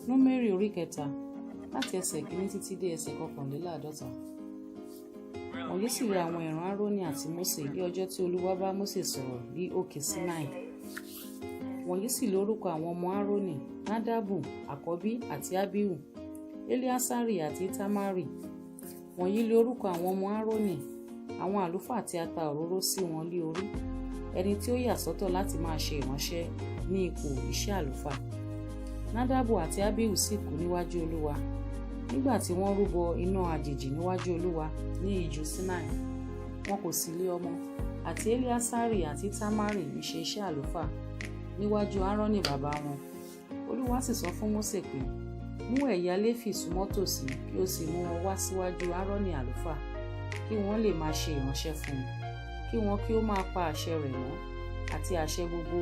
Númérì orí kẹta, láti ẹsẹ̀ kìíní títí dé ẹsẹ̀ kọkànléláàádọ́ta. Wọ̀nyí sì rí àwọn ìran Árónì àti Mósè ní ọjọ́ tí Olúwa bá Mósè sọ̀rọ̀ ní òkè Sinai. Wọ̀nyí sì lórúkọ àwọn ọmọ Árónì: Nadabu àkọ́bí àti Abihu, Eleasari àti Itamari. Wọ̀nyí lé orúkọ àwọn ọmọ Árónì, àwọn àlùfáà tí a ta òróró sí wọn lé orí, ẹni tí ó yà sọ́tọ̀ láti máa ṣe ìránṣẹ́ ní ipò iṣẹ́ àlùfáà. Nadabu àti Abihu sì kú níwájú Olúwa nígbà tí wọ́n rúbọ iná àjèjì níwájú Olúwa ní ijù Sinai. Wọn kò sì lé ọmọ. Àti Eleasari àti Itamari ń ṣe iṣẹ́ àlùfáà níwájú Árónì bàbá wọn. Olúwa sì sọ fún Mósè pé, mú ẹ̀yà Léfì súnmọ́ tòsí, kí o sì mú wọn wá síwájú Árónì àlùfáà, kí wọ́n lè máa ṣe ìránṣẹ́ fún un, kí wọn kí ó máa pa àṣẹ rẹ̀ mọ́ àti àṣẹ gbogbo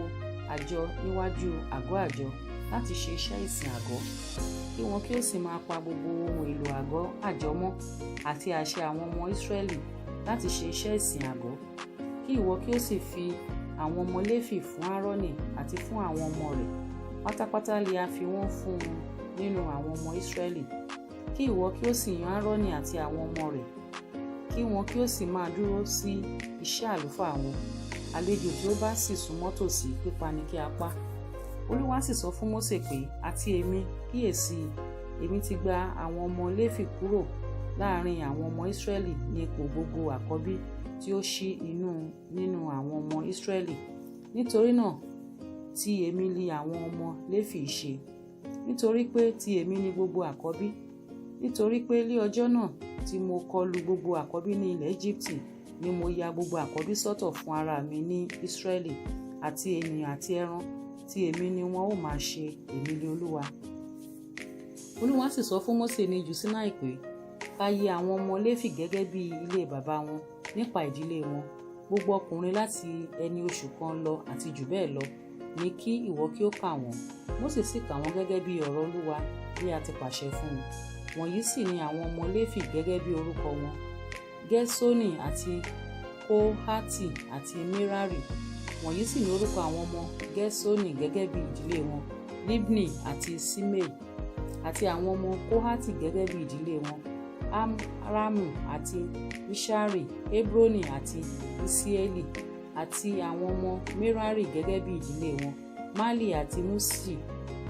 àjọ níwájú àgọ́ àjọ láti ṣe iṣẹ́ ìsìn àgọ́, kí wọn kí ó sì máa pa gbogbo ohun èlò àgọ́ àjọ mọ́ àti àṣẹ àwọn ọmọ Ísírẹ́lì láti ṣe iṣẹ́ ìsìn àgọ́. Kí ìwọ kí ó sì fi àwọn ọmọ Léfì fún Árónì àti fún àwọn ọmọ rẹ̀ pátápátá lè a fi wọ́n fún un nínú àwọn ọmọ Ísírẹ́lì. Kí ìwọ kí ó sì yan Árónì àti àwọn ọmọ rẹ̀, kí wọn kí ó sì máa dúró sí iṣẹ́ àlùfáà wọn. Àlejò tí ó bá sì súnmọ́ tòsí, pípa ni kí a pa. Olúwa sì sọ fún Mósè pé, àti èmi, kíyèsí, èmi ti gba àwọn ọmọ Léfì kúrò láàrin àwọn ọmọ Ísírẹ́lì ní ipò gbogbo àkọ́bí tí ó ṣí inú nínú àwọn ọmọ Ísírẹ́lì. Nítorí náà tí èmi li àwọn ọmọ Léfì ṣe, nítorí pé tí èmi ni gbogbo àkọ́bí. Nítorí pé ní ọjọ́ náà tí mo kọlù gbogbo àkọ́bí ní ilẹ̀ Íjíbítì ni mo ya gbogbo àkọ́bí sọ́tọ̀ fún ara mi ní Ísírẹ́lì, àti ènìyàn àti ẹran, tí èmi ni wọn ó máa ṣe, èmi ni Olúwa. Olúwa sì sọ fún Mósè ní ijù Sinai pé, ka iye àwọn ọmọ Léfì gẹ́gẹ́ bí ilé baba wọn nípa ìdílé wọn. Gbogbo ọkùnrin láti ẹni oṣù kan lọ àti jù bẹ́ẹ̀ lọ ní kí ìwọ kí ó kà wọ́n. Mósè sì kà wọ́n gẹ́gẹ́ bí ọ̀rọ̀ Olúwa bí a ti pàṣẹ fún un. Wọ̀nyí sì ni àwọn ọmọ Léfì gẹ́gẹ́ bí orúkọ wọn: Gerṣoni àti Kohati àti Merari. Wọ̀nyí sì ni orúkọ àwọn ọmọ Gerṣoni gẹ́gẹ́ bí ìdílé wọn: Libni àti Ṣimei. Àti àwọn ọmọ Kohati gẹ́gẹ́ bí ìdílé wọn: Amramu àti Iṣari, Hebroni àti Usieli. Àti àwọn ọmọ Merari gẹ́gẹ́ bí ìdílé wọn: Mali àti Muṣi.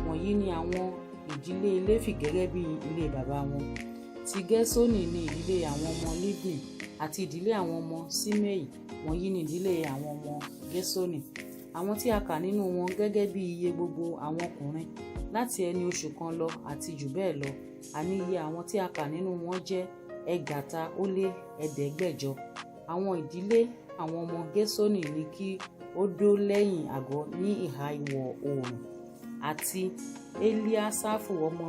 Wọ̀nyí ni àwọn ìdílé Léfì gẹ́gẹ́ bí ilé baba wọn. Ti Gerṣoni ni ìdílé àwọn ọmọ Libni àti ìdílé àwọn ọmọ Ṣimei. Wọ̀nyí ni ìdílé àwọn ọmọ Gerṣoni. Àwọn tí a kà nínú wọn gẹ́gẹ́ bí iye gbogbo àwọn ọkùnrin láti ẹni oṣù kan lọ àti jù bẹ́ẹ̀ lọ, àní iye àwọn tí a kà nínú wọn jẹ́ 6,500. Àwọn ìdílé àwọn ọmọ Gerṣoni ní kí ó dó lẹ́yìn àgọ́ ní ìhà ìwọ̀ oòrùn, àti Eliasafu ọmọ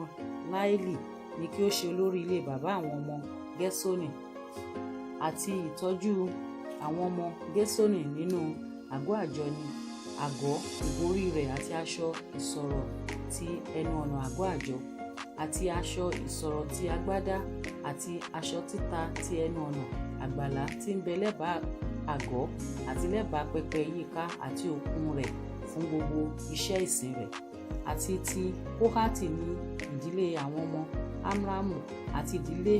Laeli ní kí ó ṣe olórí ilé baba àwọn ọmọ Gerṣoni. Àti ìtọ́jú àwọn ọmọ Gerṣoni nínú àgọ́ àjọ ní àgọ́, ìbòrí rẹ̀ àti aṣọ ìṣọ̀rọ̀ ti ẹnu ọ̀nà àgọ́ àjọ, àti aṣọ ìṣọ̀rọ̀ ti agbádá, àti aṣọ títa ti ẹnu ọ̀nà àgbàlá tí ń bẹ lẹ́bàá àgọ́ àti lẹ́bàá pẹpẹ yíká àti òkun rẹ̀ fún gbogbo iṣẹ́ ìsìn rẹ̀. Àti ti Kohati ní ìdílé àwọn ọmọ Amramu àti ìdílé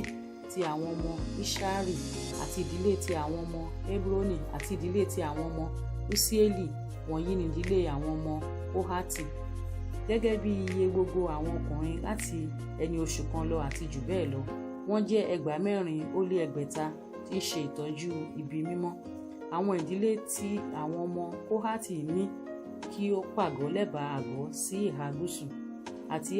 ti àwọn ọmọ Iṣari àti ìdílé ti àwọn ọmọ Hebroni àti ìdílé ti àwọn ọmọ Usieli. Wọ̀nyí ni ìdílé àwọn ọmọ Kohati gẹ́gẹ́ bí iye gbogbo àwọn ọkùnrin láti ẹni oṣù kan lọ àti jù bẹ́ẹ̀ lọ, wọ́n jẹ́ 4600 tí ń ṣe ìtọ́jú ibi mímọ́. Àwọn ìdílé tí àwọn ọmọ Kohati ní kí ó pàgọ́ lẹ́bàá àgọ́ sí ìhà gúúsù. Àti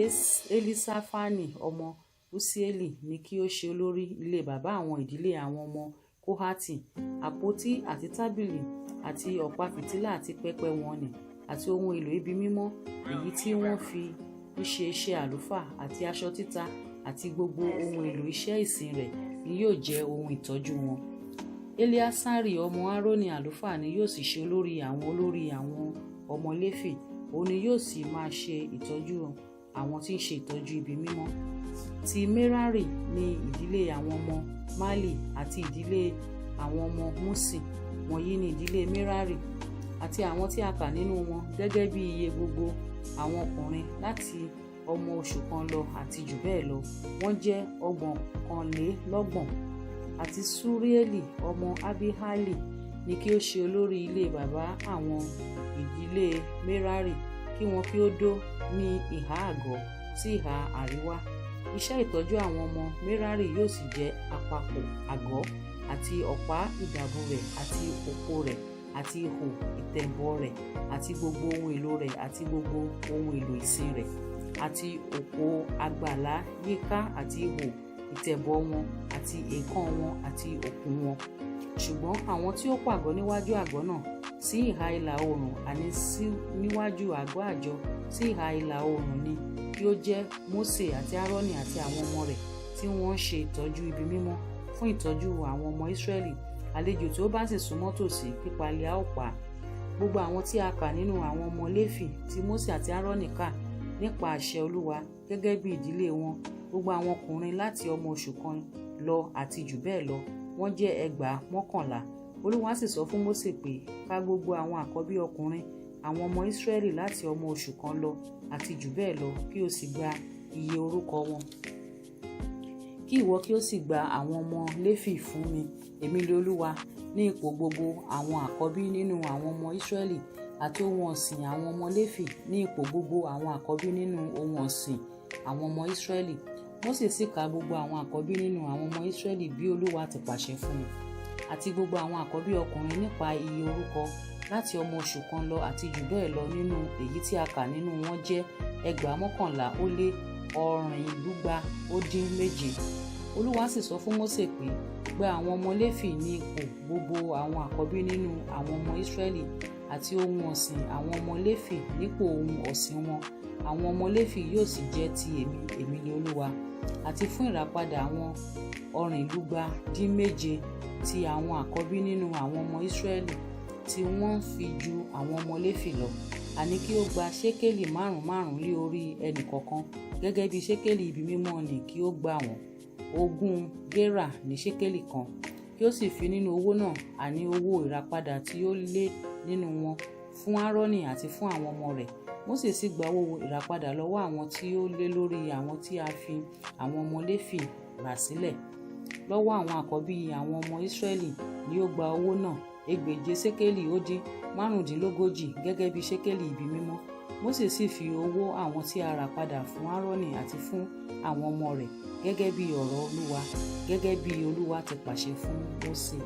Elisafani ọmọ Usieli ní kí ó ṣe olórí ilé baba àwọn ìdílé àwọn ọmọ Kohati. Àpótí àti tábìlì àti ọ̀pá fìtílà àti pẹpẹ wọn nì àti ohun èlò ibi mímọ́ èyí tí wọ́n fi ń ṣe iṣẹ́ àlùfáà àti aṣọ títa àti gbogbo ohun èlò iṣẹ́ ìsìn rẹ̀ ni yóò jẹ́ ohun ìtọ́jú wọn. Eleasari ọmọ Aaroni àlùfáà ni yóò sì ṣe olórí àwọn olórí àwọn ọmọ Léfì, òun ni yóò sì máa ṣe ìtọ́jú àwọn tí ń ṣe ìtọ́jú ibi mímọ́. Ti Merari ní ìdílé àwọn ọmọ Mali àti ìdílé àwọn ọmọ Muṣi. Wọ̀nyí ni ìdílé Merari. Àti àwọn tí a kà nínú wọn gẹ́gẹ́ bí iye gbogbo àwọn ọkùnrin láti ọmọ oṣù kan lọ àti jù bẹ́ẹ̀ lọ, wọ́n jẹ́ 331. Àti Ṣurieli ọmọ Abihaili ni kí ó ṣe olórí ilé baba àwọn ìdílé Merari, kí wọn kí ó dó ní ìhà àgọ́ sí ìhà àríwá. Iṣẹ́ ìtọ́jú àwọn ọmọ Merari yóò sì jẹ́ àpapọ̀ àgọ́ àti ọ̀pá ìdábùú rẹ̀ àti òpó rẹ̀ àti ihò ìtẹ̀bọ̀ rẹ̀ àti gbogbo ohun èlò rẹ̀ àti gbogbo ohun èlò ìsìn rẹ̀ àti òpó àgbàlá yíká àti ihò ìtẹ̀bọ̀ wọn àti èèkàn wọn àti òkun wọn. Ṣùgbọ́n àwọn tí ó pàgọ́ níwájú àgọ́ náà sí ìhà ìlà oòrùn, àní sí níwájú àgọ́ àjọ sí ìhà ìlà oòrùn ni kí ó jẹ́ Mósè àti Áárónì àti àwọn ọmọ rẹ̀ tí wọ́n ń ṣe ìtọ́jú ibi mímọ́ fún ìtọ́jú àwọn ọmọ Ísírẹ́lì. Àlejò tí ó bá sì súnmọ́ tòsí, pípa li a ó pa á. Gbogbo àwọn tí a kà nínú àwọn ọmọ Léfì tí Mósè àti Áárónì kà nípa àṣẹ Olúwa gẹ́gẹ́ bí ìdílé wọn, gbogbo àwọn ọkùnrin láti ọmọ oṣù kan lọ àti jù bẹ́ẹ̀ lọ, wọ́n jẹ́ 10,000. Olúwa sì sọ fún Mósè pé, ká gbogbo àwọn àkọ́bí ọkùnrin àwọn ọmọ Ísírẹ́lì láti ọmọ oṣù kan lọ àti jù bẹ́ẹ̀ lọ, kí o sì gba iye orúkọ wọn. Kí ìwọ kí ó sì gba àwọn ọmọ Léfì fún mi, èmi lé Olúwa, ní ipò gbogbo àwọn àkọ́bí nínú àwọn ọmọ Ísírẹ́lì, àti ohun ọ̀sìn àwọn ọmọ Léfì ní ipò gbogbo àwọn àkọ́bí nínú ohun ọ̀sìn àwọn ọmọ Ísírẹ́lì. Mósè sì ka gbogbo àwọn àkọ́bí nínú àwọn ọmọ Ísírẹ́lì bí Olúwa ti pàṣẹ fún un, àti gbogbo àwọn àkọ́bí ọkùnrin nípa iye orúkọ láti ọmọ oṣù kan lọ àti jù bẹ́ẹ̀ lọ nínú èyí tí a kà nínú wọn jẹ́ 2,247. Olúwa sì sọ fún Mósè pé, gba àwọn ọmọ Léfì ní ipò gbogbo àwọn àkọ́bí nínú àwọn ọmọ Ísírẹ́lì, àti ohun ọ̀sìn àwọn ọmọ Léfì nípò ohun ọ̀sìn wọn. Àwọn ọmọ Léfì yóò sì jẹ́ ti èmi, èmi ni Olúwa. Àti fún ìràpadà àwọn 227 ti àwọn àkọ́bí nínú àwọn ọmọ Ísírẹ́lì tí wọ́n fi ju àwọn ọmọ Léfì lọ, àní kí ó gba ṣékélì márùn márùn lé orí ẹnì kọ̀ọ̀kan, gẹ́gẹ́ bí ṣékélì ibi mímọ́ ni kí ó gbà wọ́n, 20 gérà ní ṣékélì kan. Kí ó sì fi nínú owó náà, àní owó ìràpadà tí ó lé nínú wọn, fún Áárónì àti fún àwọn ọmọ rẹ̀. Mósè sì gba owó ìràpadà lọ́wọ́ àwọn tí ó lé lórí àwọn tí a fi àwọn ọmọ Léfì rà sílẹ̀. Lọ́wọ́ àwọn àkọ́bí àwọn ọmọ Ísírẹ́lì ni ó gba owó náà, 2,625 ṣékélì gẹ́gẹ́ bí ṣékélì ibi mímọ́. Mósè sì fi owó àwọn tí a rà padà fún Áárónì àti fún àwọn ọmọ rẹ̀ gẹ́gẹ́ bí ọ̀rọ̀ Olúwa, gẹ́gẹ́ bí Olúwa ti pàṣẹ fún Mósè.